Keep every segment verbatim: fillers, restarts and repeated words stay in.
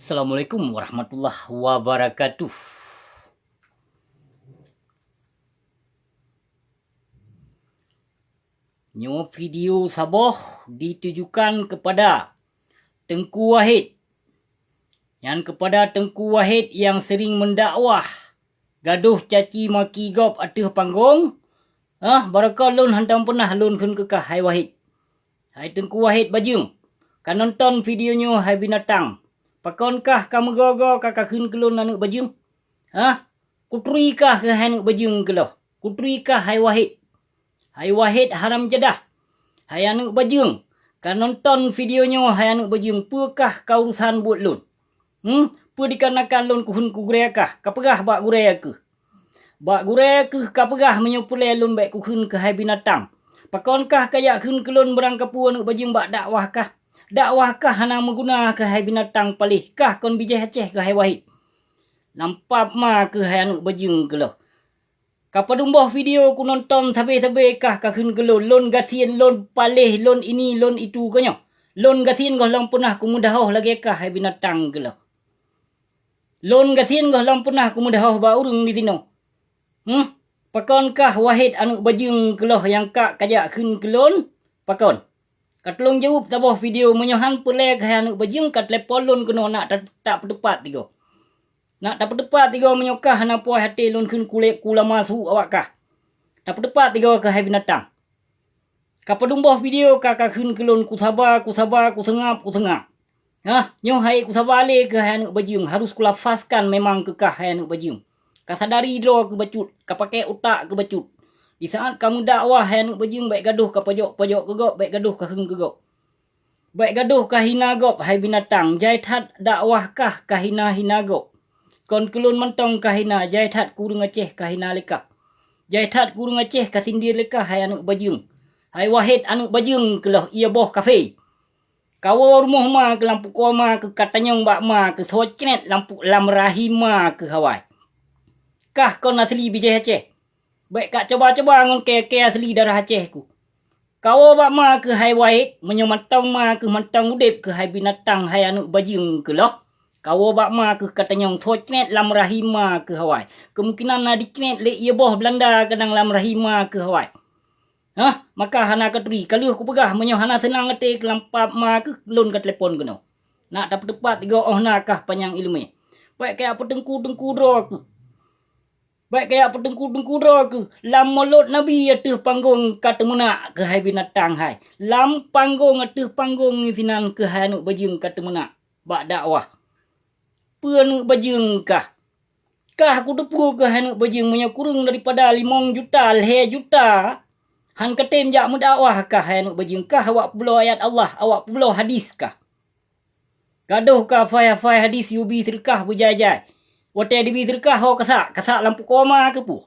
Assalamualaikum warahmatullahi wabarakatuh. Nyoe video saboh ditujukan kepada Teungku Wahid. Nyan kepada Teungku Wahid nyang sering mendakwah, gadoh caci maki gob ateueh panggong. Ah, barokon lôn hantom peunah lôn kheun keu kah, hai Wahid. Hai Teungku Wahid Bajeueng, ka nonton video nyoe hai binatang. Pakon kah ka meugoe-goe ka kakheun keu lôn aneuk bajeueng? Hah? Kuturi kah keuh hai aneuk bajeueng keuloh? Kuturi kah hai Wahid? Hai Wahid haram jadah. Hai aneuk bajeueng, ka nonton video nyoe hai aneuk bajeueng, peue kah ka urusan buet lôn? Hmm, peue dikarenakan lôn kukheun keu gurée kah, ka peugah bak gurée keuh. Bak gurée keuh ka peugah meunyoe peureulée lôn bék kukheun keuh hai binatang. Pakon kah kajak kheun keu lôn barangkapeue aneuk bajeueng bak dakwah kah? Dakwah kah hana meuguna keuh hai binatang paléh, kah kon bijéh Aceh keuh hai Wahid. Lam pap ma keuh hai aneuk bajeueng keuloh. Ka padum boh video kunonton sabe-sabe kah kakheun keu lôn, lôn gasien, lôn paléh, lôn ini, lôn itu keuh nyoe. Lôn gasien gohlom peunah kumeudahoh lagée kah hai binatang keuloh. Lôn gasien gohlom peunah kumeudahoh bak ureuëng disinoe. Hmm, pakon kah Wahid aneuk bajeueng keuloh nyang ka kajak kheun keu lôn? Pakon? Ka tulông jaweueb saboh video, meunyoe han peureulée keuh hai aneuk bajeueng ka telepon lôn keunoe nak ta-, tapeuteupat tigoe. Nak tapeuteupat tigoe meunyoe kah hana puas até lôn kheun kulét ku lama su awak kah. Tapeuteupat tigoe keuh hai binatang. Ka padum boh video ka kakheun keu lôn kusaba, kusaba, kuseungab, kuseungab. Hah, nyoe hai kusaba lé keuh hai aneuk bajeueng, harus kulafazkan memang keu kah hai aneuk bajeueng. Ka sadari droe keuh bacut, ka paké utak keuh bacut. Di saát ka meudakwah hai aneuk bajeueng bék gadoh ka pojok-pojok keu gob, bék gadoh ka kheun keu gob. Bék gadoh ka hina gob hai binatang, jai that dakwah kah ka hina-hina gob. Kon keu lôn mantong ka hina, jai that keu ureuëng Aceh ka hina lé kah. Jai that keu ureuëng Aceh ka sindir lé kah hai aneuk bajeueng. Hai Wahid aneuk bajeueng keuloh, ie boh kafé. Kawoe rumoh ma keuh, lam pukoe ma keuh, ka tanyong bak ma keuh, soe cret lam pu-, lam rahim ma keuh awai. Kah kon asli bijéh Aceh. Bék ka cuba-cuba ngon kée-kée asli darah Aceh ku. Kawoe bak ma keuh hai Wahid, meunyoe mantong ma keuh mantong udeb keuh hai binatang hai aneuk bajeueng keuloh. Kawoe bak ma keuh ka tanyong soe cret lam rahim ma keuh awai. Keumungkinan na dicret lé ie boh Beulanda keudang lam rahim ma keuh awai. Hah, maka hana katuri, ka lheueh kupeugah meunyoe hana seunang até keuh lam pap ma keuh lôn ka telepon keunoe. Nak tapeuteupat tigoe óh na kah panyang iéleumé. Bék kajak peuteungku-teungku droe keuh. Bék kajak peuteungku-teungku droe keuh. Lam mulod Nabi ateueh panggong ka teumeunak keuh hai binatang hai. Lam panggong ateueh panggong sinan keuh hai aneuk bajeueng ka teumeunak bak dakwah. Peue aneuk bajeueng kah? Kah kuteupeue keuh hai aneuk bajeueng meunyoe kureueng daripada limong juta, lhée juta, han katem jak meudakwah kah hai aneuk bajeueng, kah awak peubloe ayat Allah, awak peubloe hadis kah. Gadoh ka hafai-hafai hadis yue bi seudeukah beujai-jai. Watée dibi seudeukah ho kasak, kasak lam pukoe ma keuh peue?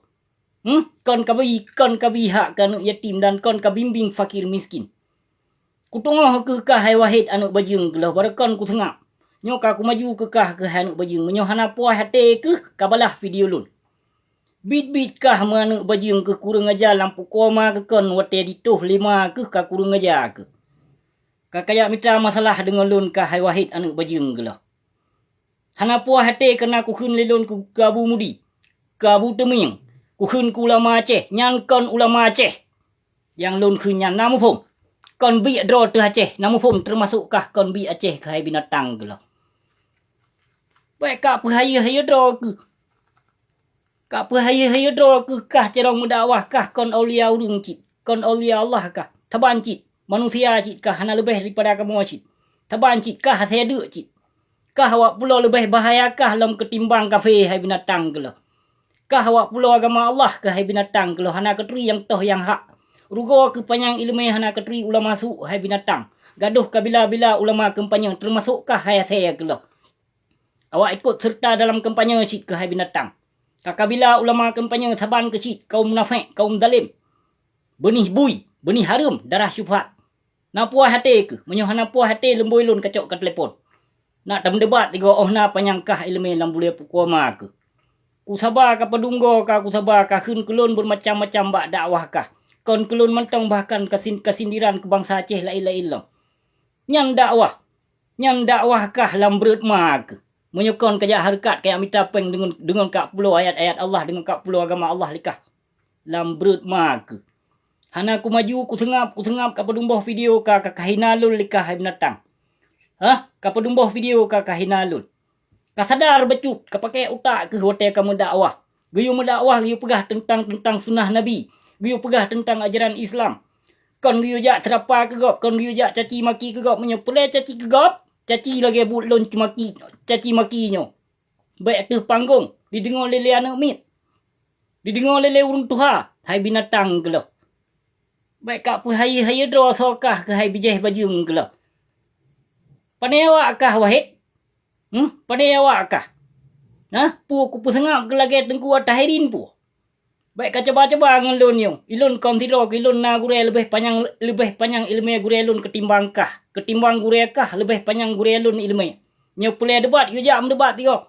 Hmm, kon kabi, kon kabi hak keu aneuk yatim dan kon kabimbeng fakir miskin. Kuteungoh keuh kah hai Wahid aneuk bajeueng keuloh, barokon kuseungab. Nyoe ka kumaju keuh kah keuh hai aneuk bajeueng, meunyoe hana puas até keuh ka balaih video lôn. Bit-bit kah meu aneuk bajeueng keuh kureueng aja lam pukoe ma keuh kon watée ditoh lé ma keuh ka kureueng aja keuh. Ka kajak mita masalah deungon lôn kah hai Wahid aneuk bajeueng keuloh. Hana puas até keunan kukheun lé lôn keu, keu Abu Mudi, keu Abu Teumieng, kukheun keu ulama Aceh, nyan kon ulama Aceh. Nyang lôn kheun nyan na muphom. Kon biek droe teuh Aceh, na muphom teumasok kah kon biek Aceh keuh hai binatang keuloh. Bék ka peuhayeue-hayeue droe keuh. Ka peuhayeue-hayeue droe keuh kah carông meudakwah kah kon aulia ureuëng cit, kon aulia Allah kah. Saban cit, manusia cit kah hana leubeh daripada kamoe cit. Saban cit kah asée deuk cit. Kah awak pulo leubeh bahaya kah lom keutimbang kafé hai binatang keuloh. Kah awak pulo agama Allah keuh hai binatang keuloh hana katuri nyang toh nyang hak. Rugoe keuh panyang iéleumé hana katuri ulama su hai binatang. Gadoh kabila-bila ulama keumpanye teumasok kah hai asée keuloh. Awak ikot seureuta dalam keumpanye cit keuh hai binatang. Ka kabila ulama keumpanye saban keuh cit kaum munafék, kaum dalém. Beunih bui, beunih hareuem, darah syubhat. Na puas até keuh, meunyoe hana puas até leumboi lôn kacok ka telepon. Nak tameudebat tigoe óh na panyang kah iéleumé lam buleue pukoe ma keuh. Kusaba ka padum goe ka kusaba kakheun keu lôn beumacam-macam bak dakwah kah. Kon keu lôn mantong bahkan kasin-, kasindiran keu bansa Aceh laén-laén lom. Nyan dakwah. Nyan dakwah kah lam breuet ma keuh. Meunyoe kon kajak hareukat, kajak mita péng deungon, deungon kapeulo ayat-ayat Allah, deungon kapeulo agama Allah likah lam breuet ma keuh. Hana kumaju, kuseungab, kuseungab, kapeudumboh video ka, ka, kahina lôn likah hai binatang. Hah? Kapeudumboh video ka, kahina lôn. Kasadar bacut, kapakée utak keuh watée kameudakwah. Geuyue meudakwah, geuyue peugah teuntang, teuntang sunnah Nabi. Geuyue peugah teuntang ajaran Islam. Kon geuyue jak seurapa keu gob, kon geuyue jak caci maki keu gob. Meunyoe peureulée caci keu gob, caci lagée buet lôn cumaki, caci maki nyoe. Bék ateueh panggong, dideungoe lé-lé aneuëk miet. Dideungoe lé-lé ureuëng tuha, hai binatang keuh lôn. Bék kapeuhayeue-hayeue droe soe kah keuhai bijéh bajeueng keuh lôn. Pane awak kah, Wahid? Hm? Pane awak kah? Hah? Peue kupeuseungab keu lagée Teungku Attahirin peue? Bék kacuba-cuba ngon lôn nyoe. Ilôn kon sidroe keuh, ilôn na gurée leubeh panyang, leubeh panyang iéleumé gurée lôn keutimbang kah. Keutimbang gurée kah leubeh panyang gurée lôn iéleumé. Nyoe peureulée debat, yue jak meudebat sigoe.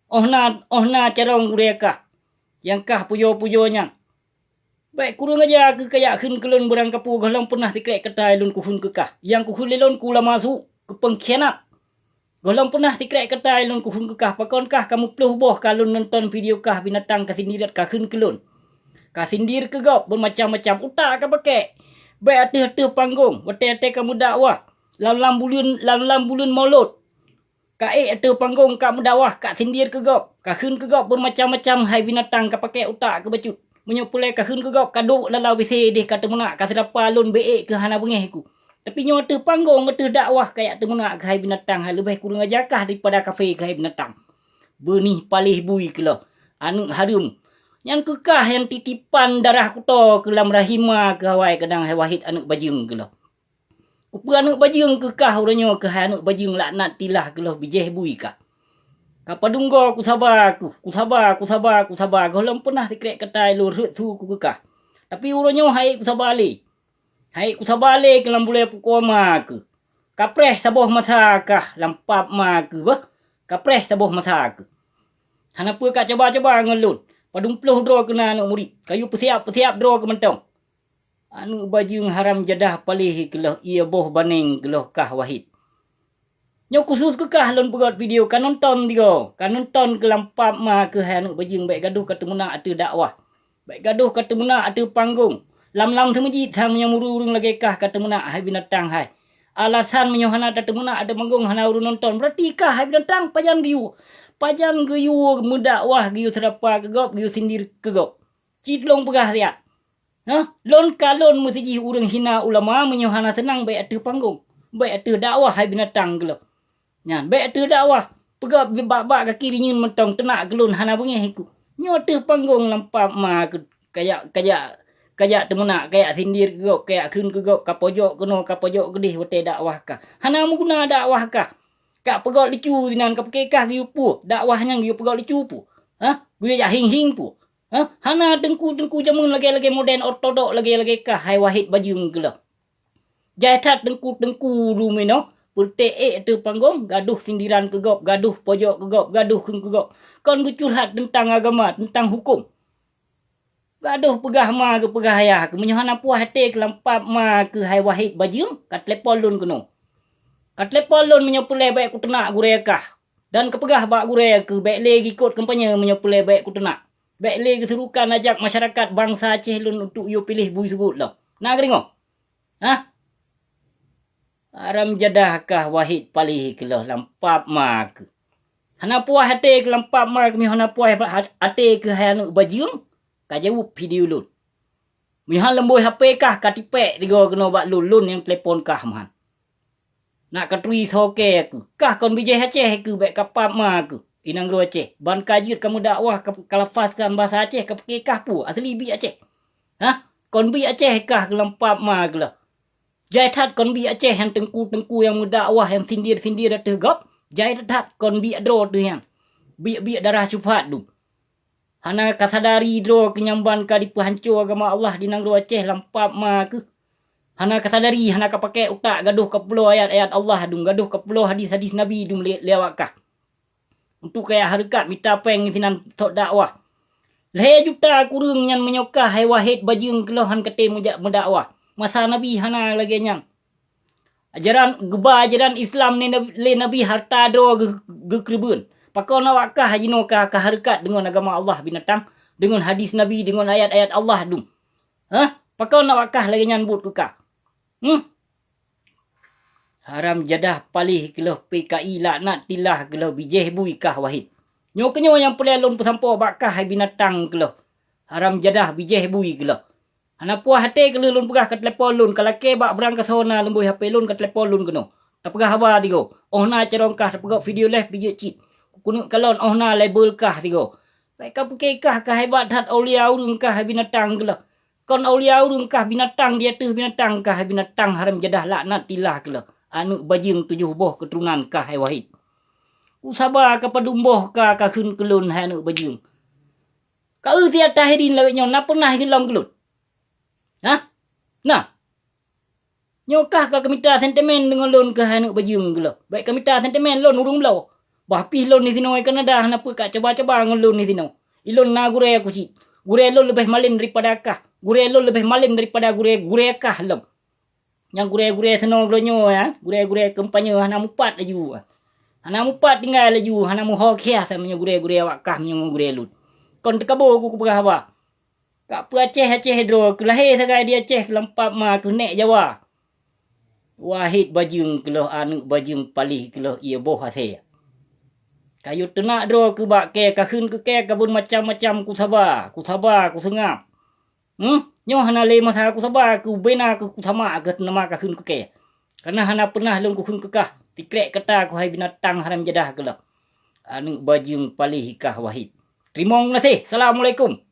Óh na, óh na carông gurée kah, nyang kah pujoe-pujoe nyan. Bék kureueng aja keuh kajak kheun keu lôn beurangkapeue, gohlom peunah sikrek kata lôn kukheun keu kah. Nyang kukheun lé lôn keu ulama su, keu peungkhianat. Gohlom peunah sikrek kata lôn kukheun keu kah, pakon kah kameuploh boh ka lôn nonton video kah binatang kasindirat kakheun keu lôn. Kasindir keu gob beumacam-macam utak kapakée. Bék ateueh-ateueh panggong, watée-watée kameudakwah, lam-lam buleuen, lam-lam buleuen Maulud. Ka ék ateueh panggong kameudakwah, kasindir keu gob, kakheun keu gob beumacam-macam hai binatang kapakée utak keuh bacut. Meunyoe peureulée kakheun keu gob, kaduek lam WC deh kateumeunak, kaseurapa lôn bék ék keuh hana beungéh ku. Tapi nyoe ateueh panggong, ateueh dakwah kajak teumeunak keuhai binatang, hai leubeh kureueng aja kah daripada kafé keuhai binatang. Beunih paléh bui keuh lôn, aneuëk hareuem. Nyan keuh kah nyang titipan darah kuto keuh lam rahim ma keuh awai kadang hai Wahid aneuëk bajeueng keuh lôn. Kupeue aneuëk bajeueng keuh kah uroe nyoe keuhai aneuëk bajeueng laknatillah keuh lôn bijéh bui kah. Kapadum goe kusaba keuh, kusaba, kusaba, kusaba, gohlom peunah sikrek kata lôn rhot su ku keu kah. Tapi uroe nyoe han ék kusaba lé. Han ék kusaba lé keuh lam bulée pukoe ma keuh. Kapreh saboh masa kah lam pap ma keuh beuh. Kapreh saboh masa keuh. Hana peue kacuba-cuba ngon lôn. Padum ploh droe keuh na aneuëk murit. Kayue peusiab-peusiab droe keuh mantong. Aneuëk bajeueng haram jadah paléh keuh lôn, ie boh baneng keuh lôn kah Wahid. Nyoe khusos keu kah lôn peugét video, kanonton tigoe, kanonton keu lam pap ma keuh hai aneuëk bajeueng, bék gadôh kateumeunak ateueh dakwah. Bék gadôh kateumeunak ateueh panggong. Lam-lam seumeujid sang meunyoe meuri ureuëng lagée kah kateumeunak hai binatang hai. Alasan meunyoe hana tateumeunak ateueh panggong hana ureuëng nonton, beurati kah hai binatang pajan geuyue, pajan geuyue meudakwah, geuyue seurapa keu gob, geuyue sindir keu gob. Cit lôn peugah siat. Hah? Lôn ka lôn meusideh ureuëng hina ulama meunyoe hana seunang bék ateueh panggong, bék ateueh dakwah hai binatang keuh lôn. Nyan bék ateueh dakwah, peugah bak-bak gaki rinyeun mantong teunak keu lôn hana beungéh ku. Nyoe ateueh panggong lam pap ma keuh kajak, kajak, kajak teumeunak, kajak sindir keu gob, kajak kheun keu gob, kapojok keunoe, kapojok keudeh watée dakwah kah. Hana meuguna dakwah kah. Kapeugot lucu sinan, kapeuké kah geuyue peue? Dakwah nyan geuyue peugot lucu peue? Hah? Geuyue jak hieng-hieng peue? Hah? Hana teungku-teungku jameun lagée-lagée modern ortodok lagée-lagée kah hai Wahid bajeueng keuh lôn. Jai that teungku-teungku luminoe, peureute ék ateueh panggong, gadôh sindiran keu gob, gadôh pojok keu gob, gadôh kheun keu gob. Kon geucurhat teuntang agama, teuntang huköm. Gadôh peugah ma geupeugah ayah keuh, meunyoe hana puih até keuh lam pap ma keuh hai Wahid bajeueng, kateulepon lôn keunoe. Kateulepon lôn meunyoe peureulée bék kuteunak gurée kah. Dan kapeugah bak gurée keuh bék lé geuikot kampanye meunyoe peureulée bék kuteunak. Bék lé geusurukan ajak masyarakat bansa Aceh lôn untuk yue piléh bui seugot lom. Na geudeungoe? Hah? Haram jadah kah Wahid paléh keuh lôn lam pap ma keuh. Hana puih até keuh lam pap ma keuh, meunyoe hana puih até keuh hai aneuëk bajeueng, kajaweueb video lôn. Meunyoe han leumbôi HP kah, katipék tigoe keunoe bak lôn, lôn nyang teulepon kah meuhan. Nak katuri soe kée keuh. Kah kon bijéh Aceh keuh, bék kapap ma keuh. Inong droe Aceh, ban ka jeuet kameudakwah, ka, kalafazkan basa Aceh, kapeuké kah peue? Asli biek Aceh. Hah? Kon biek Aceh kah keuh lam pap ma keuh lôn. Jai that kon biek Aceh nyang teungku-teungku nyang meudakwah nyang sindir-sindir ateueh gob. Jai that kon biek droe teuh nyan. Biek-biek darah syubhat dum. Hana kasadari droe keuh nyang ban ka dipeuhanco agama Allah di nanggroe Aceh lam pap ma keuh. Hana kasadari, hana kapakée utak, gadôh kapeulo ayat-ayat Allah dum, gadôh kapeulo hadis-hadis Nabi dum lé, lé awak kah. Untuk kajak hareukat mita péng sinan sot dakwah. Lhée juta kureueng nyan meunyoe kah hai Wahid bajeueng keuh lôn han katé meujak meudakwah. Masa Nabi hana lagée nyan. Ajaran geuba ajaran Islam lé Nabi, lé Nabi hareuta droe geu-, geukeureubeuen. Pakon awak kah jinoe ka, ka hareukat deungon agama Allah binatang, deungon hadis Nabi, deungon ayat-ayat Allah dum? Hah? Pakon awak kah lagée nyan buet keu kah? Hmm? Haram jadah paléh keuleuh P K I laknatillah keuleuh bijéh bui kah Wahid. Nyoe keunyoe nyang peureulée lôn peusampoe bak kah hai binatang keuleuh. Haram jadah bijéh bui keuleuh. Hana puah até keuleuh lôn peugah ka telepon lôn, ka lakée bak beurangkasoe na leumbôi H P lôn ka telepon lôn keunoe. Tapeugah haba tigoe, óh na carông kah tapeugah video live bijék cit. Keuneuk kalon óh na label kah tigoe. Bék ka pike kah ka hebat that aulia ureuëng kah hai binatang keuleuh. Kon aulia ureuëng kah binatang di ateueh binatang kah hai binatang haram jadah laknatillah keuleuh. Aneuëk bajeueng tujoh boh keuturonan kah hai Wahid. Kusaba ka padum boh ka, ka kheun keu lôn hai aneuëk bajeueng. Ka eu siat Tahirin lawét nyoe na peunah geulom keu lôn? Hah? Na? Nyoe kah ka keumita sentimen deungon lôn keuh hai aneuëk bajeueng keuleuh. Bék keumita sentimen lôn ureuëng bloe. Bah pih lôn disinoe Kanada hana peue ka coba-coba ngon lôn disinoe. Ilôn na gurée ku cit. Gurée lôn leubeh malém daripada kah. Gurée lôn leubeh malém daripada gurée-gurée kah lom. Nyang gurée-gurée sinoe geuronyoe, ya, gurée-gurée kampanye hana mupat laju. Hana mupat tinggai laju, hana muho khiah sama nyoe gurée-gurée awak kah meunyoe gurée lôn. Kon teukabo ku kupeugah haba. Ka peu Aceh-Aceh droe keuh lahé sagai di Aceh keuh lam pap ma keuh nék Jawa. Wahid bajeueng keuleuh aneuëk bajeueng paléh keuleuh ié boh asée. Ka yue teunak droe keuh bak kée ka kheun keu kée ka beumacam-macam kusaba, kusaba, kuseungab. Hmm? Nyoe hana lé masa kusaba keu bena keuh kusamak keuh nama ka kheun keu kée. Kana hana peunah lôn kukheun keu kah, tikrek kata keuh hai binatang haram jadah keuleuh. Aneuëk bajeueng paléh kah Wahid. Teurimong gaséh. Assalamualaikum.